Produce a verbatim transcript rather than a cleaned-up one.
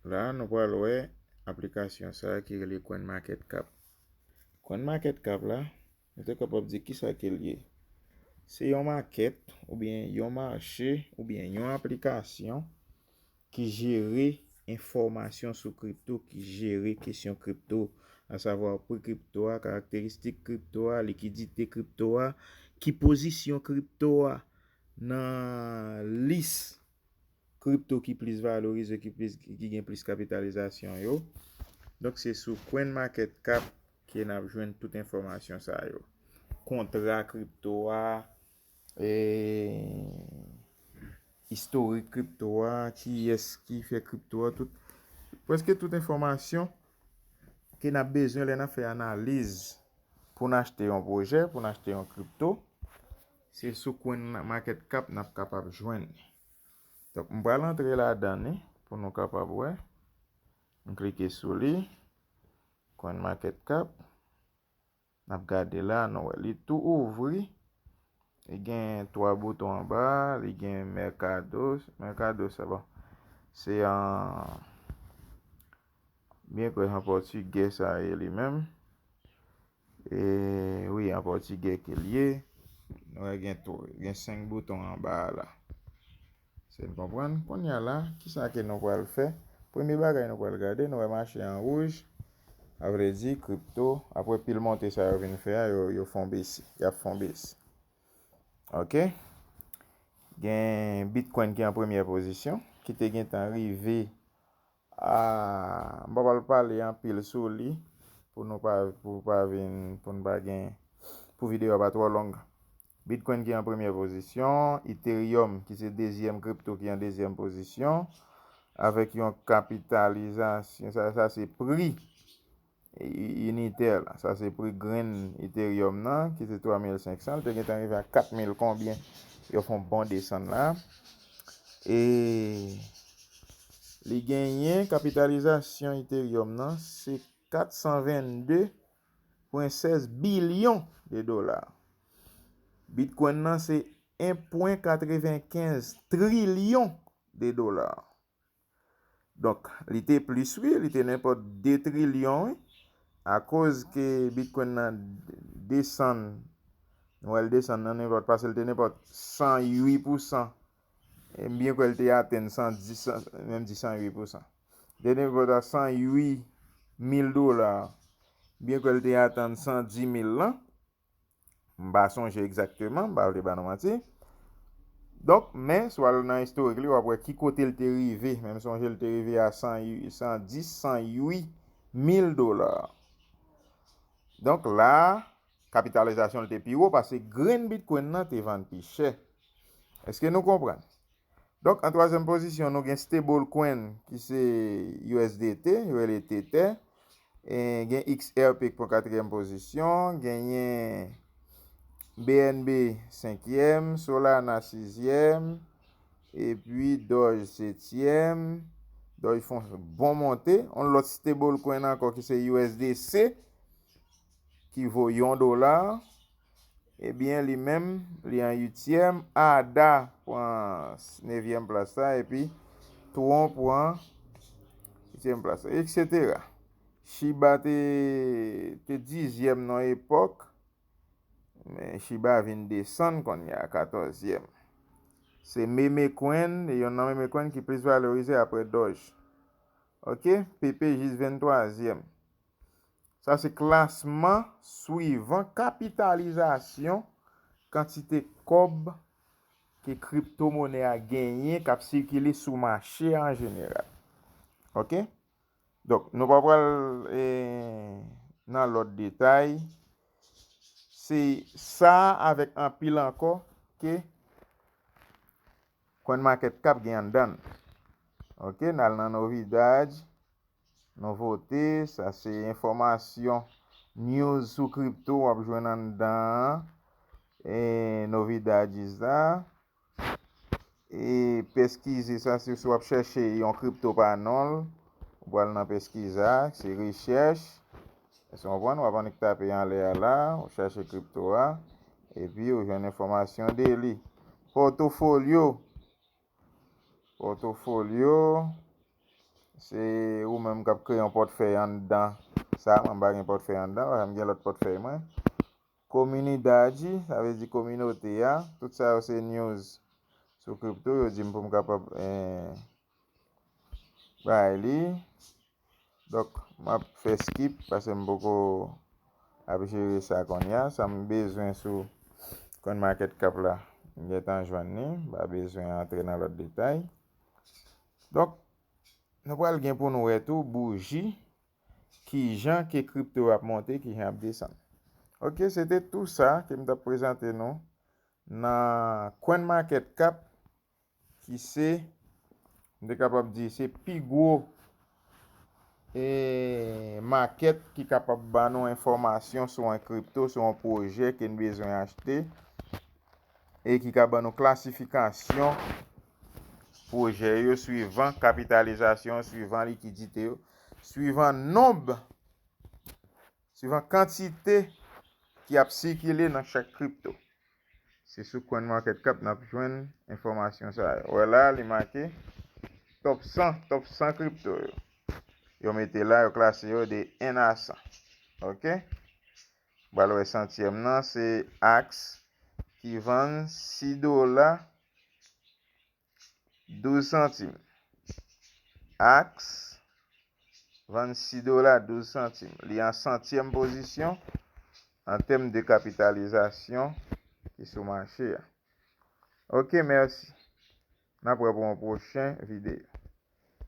La, nou pral wè aplikasyon sa a ki rele CoinMarketCap. CoinMarketCap la, nou te kapab di kisa ke l ye. Se yon makèt, oubyen yon mache, oubyen yon aplikasyon ki jere enfòmasyon sou kripto, ki jere kesyon kripto, asavwa pri kripto a, karakteristik kripto a, likidite kripto a, ki pozisyon kripto a nan lis kripto ki plis valorize, ki plis, ki gen plis kapitalizasyon yo. Donk, se sou CoinMarketCap ke n ap jwenn tout enfòmasyon sa yo. Kontra kripto a, e, istorik kripto a, kiyès ki fè kripto a, tout, prèske tout enfòmasyon ke n ap bezwen lè n ap fè analiz pou n achte yon pwojè, pou n achte yon kripto, se sou CoinMarketCap n ap kapab jwenn. Donk, m pral antre ladan li pou nou kapab wè. M klike sou li. CoinMarketCap. N ap gade la, nou wè li tou ouvri. Li gen twa bouton anba, li gen Mercado. Mercado, se bon. Se an, byen kwè an pòtigè sa ye li menm. E, wi, an pòtigè ke l ye. Nou wè gen tou, gen senk bouton anba a la. Se n konprann. Kounye a la, kisa ke nou pral fè? Premye bagay nou pral gade, nou wè mache an wouj. Sa vle di, kripto, apre pil monte sa yo vin fè a, yo, yo fon bese. Y ap fon bese. Ok? Gen Bitcoin ki an premyè pozisyon, ki te gentan rive a, m pa pral pale anpil sou li, pou nou pa, pou pa vin, pou n pa gen, pou videyo a pa twò long. Bitcoin ki an premyè pozisyon, Ethereum ki se dezyèm kripto ki an dezyèm pozisyon, avèk yon kapitalizasyon, sa, sa se pri i-, initè la. Sa se pri grenn Ethereum nan, ki se twa mil senk san, li te gentan rive a kat mil konbyen, yo fè yon bon desann la. E li genyen kapitalizasyon Ethereum nan, se kat san venn de pwen sèz bilyon de dola. Bitcoin nan se en pwen katrevenkenz trilyon de dola. Donk, li te plis, wi, li te nenpòt de trilyon, wi. Akoz ke Bitcoin nan desann, nou wè l desann nan nenpòt, paske l te nenpòt san uit pousan. E m byen kwè l te atenn san dis, menm di san uit pousan. Li te nenpòt a san uit mil dola. M byen kwè l te atenn san dis mil lan. M pa sonje egzakteman, m pa vle ba nou manti. Donk, men, si w al nan istorik li, w ap wè ki kote l te rive. Men m sonje l te rive a san, san dis, san uit mil dola. Donk, la, kapitalizasyon l te pi wo, paske grenn Bitcoin nan te vann pi chè. Èske nou konprann? Donk, an twazyèm pozisyon, nou gen stablecoin ki se U S D T, yo rele Tether. E gen X R P ki pran katriyèm pozisyon, genyen B N B senkyèm, Solana sizyèm, epi Doge setyèm. Doge fè yon bon monte. Yon lòt stablecoin ankò ki se U S D C, ki vo yon dola. Ebyen, li menm, li an uityèm. Ada pran nevyèm plas la, epi Tron pran uityèm plas la, etsetera. Shiba te, te dizyèm nan yon epòk, men Shiba vin desann kounye a, katòzyèm. Se meme coin, e youn nan meme coin ki plis valorize apre Doge. Ok, P P jis venntwazyèm. Sa se klasman swivan kapitalizasyon kantite kòb ke kriptomonè a genyen k ap sikile sou mache a an jeneral. Ok? Donk, nou pa pral, e, nan lòt detay. Se sa avèk anpil ankò ke CoinMarketCap gen anndan l. Ok, n al nan novidad, nouvote, sa se enfòmasyon, news sou kripto w ap jwenn anndan an. E novidades la. E peskize sa, si w ap chèche yon kripto pa non l, ou pral nan peskiza, se rechèch. Èske w konprann? W ap annik tape anlè a la, ou chèche kripto a, epi ou jwenn enfòmasyon de li. Pòtofolyo. Pòtofolyo. Se ou menm k ap kreye yon pòtfèy anndan sa. Mwen m pa gen pòtfèy anndan, paske m gen lòt pòtfèy mwen. Comunidade, sa vle di kominote a. Tout sa yo se news sou kripto. Yo di m pou m kapab eh, bay li. Donk, m ap fè skip paske m poko ap jere sa kounye a. Sa m bezwen sou CoinMarketCap la, m gentan jwenn li. M pa bezwen antre nan lòt detay. Donk, nou pral gen pou nou wè tou bouji, kijan ke kripto ap monte, kijan ap desann. Ok, se te tou sa ke m t ap prezante nou nan CoinMarketCap, ki se, m te kapab di, se pi gwo e market ki kapab ban nou enfòmasyon sou yon kripto, sou yon pwojè ke n bezwen achte, e ki ka ban nou klasifikasyon pwojè yo, swivan kapitalizasyon, swivan likidite yo, swivan nonb, swivan kantite ki ap sikile nan chak kripto. Se sou CoinMarketCap n ap jwenn enfòmasyon sa yo. Wè la, li make top san, top san kripto yo. Yo mete la, yo klase yo de en a san. Ok? Pral wè santyèm nan, se Axe ki vann sis dola douz santim. Axe vann sis dola douz santim. Li an santyèm pozisyon an tèm de kapitalizasyon ki sou mache a. Ok, mèsi. N ap wè pou yon pwochen videyo.